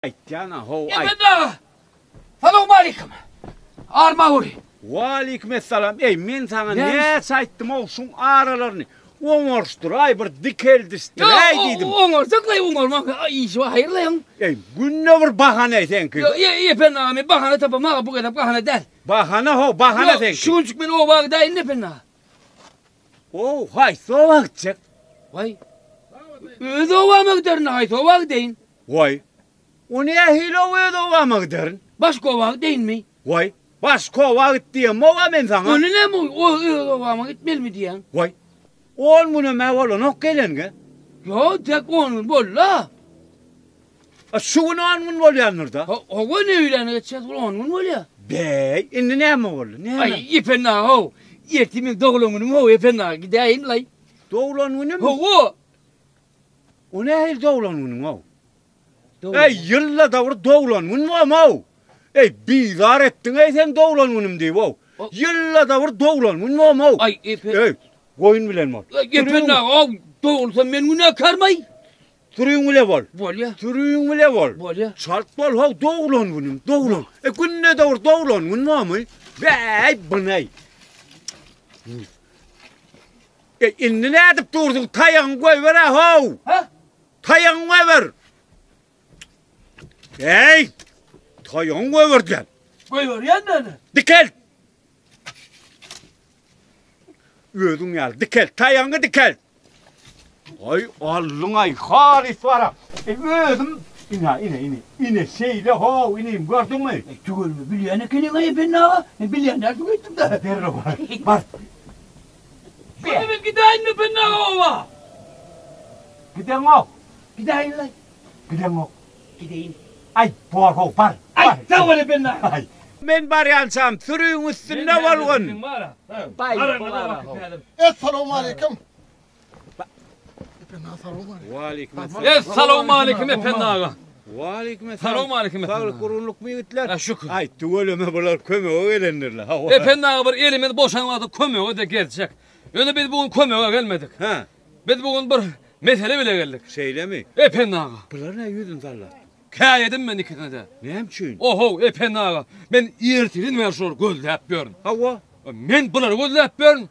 Aýtýan-a, how, aýt. Ependi aga! Salowmaleýkim! Armaweri! Waleýkim essalam! Eý, men saňa näçe aýtdym-ow, şuň aralaryny oňaryşdyraý, bir dikeldişdiräý diýdim. Ýok, oňarjak-laý, oňarmak işi bar, haýyrlaýyň. Eý, günde bir bahana seňki. Ýok, Ependi aga, men bahana tapamok, bu gezek bahana däl. Bahana-how, bahana seňki. Ýok, şu günjük men oba gidaýyn, Ependi aga. Ow, haýsy oba gitjek? Waý, öz obama giderin, haýsy oba gideýin? Waý, o nähili oba öz obama giderin? Başga oba gideýinmi? Waý, başga oba git diýemok-a men saňa. Ony näme, öz obama gitmelimi diýýäň? Waý, on günem-ä bolanok geleniňe. Ýok, tek on gün boldy-a. A şu gün on gün bolýandyr-da. Hawa, ne öýläne geçýäs, bul on gün bolýa. Beý, indi näme boldy, näme? Aý, Ependi aga-ow, ertir meň doglan günüm-ow, Ependi aga, gidäýin-laý. Doglan günümi? Hawa. O nähili doglan günüň-ow? Eý, ýylda-da bir doglan gün bormy-ow? Eý, bizar etdiň-eý sen doglan günüm diýip-ow. Ýylda-da bir doglan gün bormy-ow? Aý, Epe. Eý, goýun bilen bol. Ependi aga-ow, dogulsam men günäkärmi-aý? Sürüň bile bol. Bolýa. Sürüň bile bol. Bolýa. Çalt bol how doglan günüm, doglan. E günde dogry doglan gün bormy? Bäý, bu-neý? E indi nädip dursuň taýagyňy goýber-ä how! Hä? Taýagyňy goýber! Eý! Taýagyňy goýber diýen. Goýberýän meni. Dikelt! Özüň ýaly dikelt, taýagyňy dikelt! Aý, aldyň-aý, halys bar-a. E, özüm, ine, ine, ine, ine, şeýle how, inim, gördüňmi? Eý, tüweleme, bilýän ekeniň-aý, Ependi aga. Men bilýän däldim öýtdüm-dä. Derrew bar, bar. Şonda men gidäýinmi, Ependi aga, oba? Gideňok. Gidäýin-laý. Gideňok. Gideýin. Aý, bor how, bar, Aý, sag bol, Ependi aga. Aý. Men barýançam, sürüň üstünde bolgun. Baý, Essalawmaleýkim. Essalawmaleýkim Ependi aga. Waleýkim esselam. Salowmaleýkim Ependi aga. Saglyk gurgunlykmy ýigitler? Hä, şükür. Aý, tüweleme bular kömege gelendirler. Hawa. Ependi aga bir elimiz boşan wagty kömege-de geljek. Ýöne biz bu gün kömege gelmedik. Hä. Biz bu gün bir mesele bile geldik. Şeýlemi? Ependi aga. Bular nä ýüzüni sallap? Käýedim men ikisine-de. Näme üçin? Ohow, Ependi aga, men ertirden bäri şulary gözläp ýörün. Hawa. Men bulary gözläp ýörün.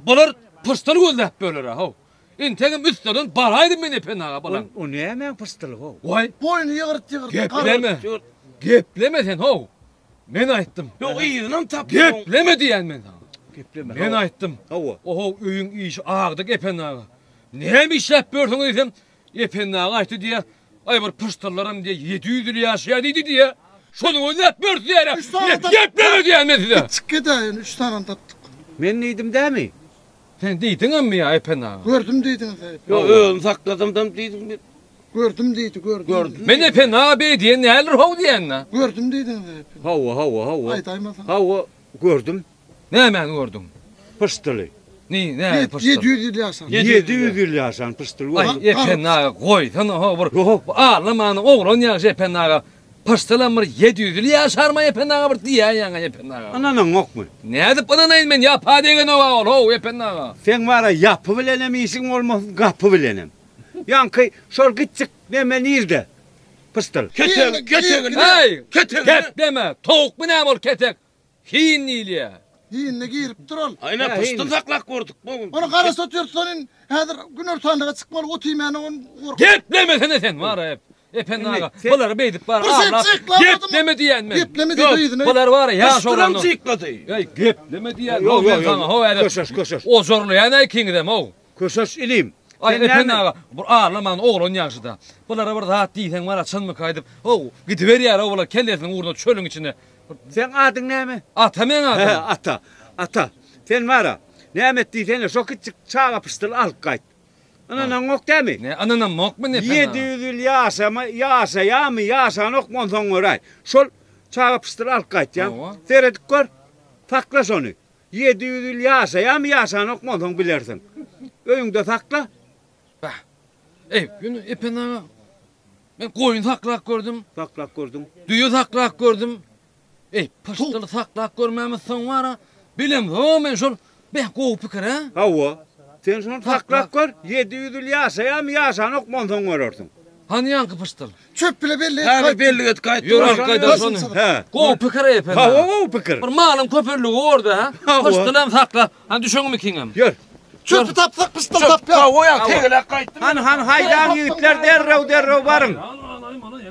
Bular pyşdyl gözläp ýörler-ä, how. Entegem üstlerden baraýdym men Ependi aga bulaň. O nämäň pyşdyly, how? Waý. Boýuny ýygyrt-ýygyrt. Gepleme. Gepleme sen, how. Men aýtdym. Ýok, yzynam tapdyň. Gepleme diýýän men saňa. Gepleme. Men aýtdym. Hawa. Ohow, öýüň işi agdyk Ependi aga. Näme işläp ýörsüňiz diýsem, Ependi aga aýtdy diýýär. Aý bir pyşdyllaram diýýär, 700 ýyl ýaşaýar diýdi diýýär. Şony gözläp ýörüs diýýär. Gepleme diýýän men size. Kiçjik edäýen, üç sanyny tapdyk. Men diýdim dämi? Sen diýdiňemmi ýa Ependi aga? Gördüm diýdiňiz Ependi. Ýok, özüm sakladymdam diýdim. Gördüm diýdi, gördüm. Gördüm. Men Ependi aga beý diýen däldir how diýende. Gördüm diýdiňiz Ependi. Hawa, hawa, hawa. Aýdaýmasaň. Hawa, gördüm. Nämäni gördüň? Pyşdyly. Ni, näme pyşdyl? 700 ýyl ýaşan. 700 ýyl ýaşan pyşdyl gördüm. Aý, Ependi aga, goýsana ho bir. Bu allamany oglan ýagşy Ependi aga. Pyşdylam bir 700 ýyl ýaşarmy Ependi aga bir diýäýýäň-ä Ependi aga. Ynanaňokmy? Nädip ynanaýyn men ýapa degenok-a ol how Ependi aga. Seň bar-a ýapy bilenem işiň bolmasyn, gapy bilenem. Ýaňky şol kiçjik neme nirde? Pyşdyl. Ketek, ketegini. Eý, Ketegini. gepleme, towukmy näme ol ketek? Hin diýilýär. Hinine giripdir ol. Aýna pyşdyl saklap gördük bu gün. Ony garaşda oturtsan indi häzir günortanlyga çykmaly ot iýmäne ony gorkup. Geplemesene sen bar hep. Ependi aga bulary beýdip bar Bir şey aglap jyklamadymy? gepleme diýen men. Gepleme diýdi yzyna. Bular bar ýaş Pyşdylam oglan. jyklady. Eý gepleme diýen. Ýok, Ýok ýok, saňa ho häzir. Köşeş, köşeş. Ozarlaýan ikiňizem how. Köşeş ilim. Aý Sen Ependi näme? aga bir aglaman oglan ýagşyda. Bulara bir zat diýseň bar çynmyka aýdyp how gidiberýär how bular kellesiniň ugruna çölüň içine. Seň adyň näme? Ata meň adym. Hä, Ata. Ata, sen bar-a, näme et diýsene, şo kiçjik çaga pyşdyly alyp gaýt. Ynanaňok dämi? Ne, ynanamokmy ne sen? 700 ýyl ýaşama, ýaşaýarmy, ýaşanokmy onsoň göräý. Şol çaga pyşdyly alyp gaýtýaň. Seredip gör. Sakla şony. 700 ýyl ýaşaýarmy, ýaşanokmy onsoň bilersiň. Öýüňde sakla. Bah. Eý, ýöne Ependi aga, men goýun saklap gördüm. Saklap gördüň. Düýe saklap gördüm. Eý, pyşdyly saklap görmämiz soň bar-a. Bilemzok men şol. Beh, gowy pikir-ä. Hawa. Sen şony saklap gör. 700 ýyl ýaşaýarmy, ýaşanokmy onsoň görersiň. Hany ýaňky pyşdyl? Çöp bile belli et Häzir gaýtdym. belli et gaýtdym. Ýör alyp gaýdaly şony. He. Gowy pikir Ependi Hawa, aga. gowy pikir. Bir malyň köpelligi borda, ha? Hawa. Pyşdylam sakla. Hany düşeňmi ikiňem? Ýör. Çöpi tapsak pyşdyl tapýas. Hawa, ýa tegelek gaýtdym. Han han haýdaň ýigitler derrew derrew baryň. Al, al, al, al.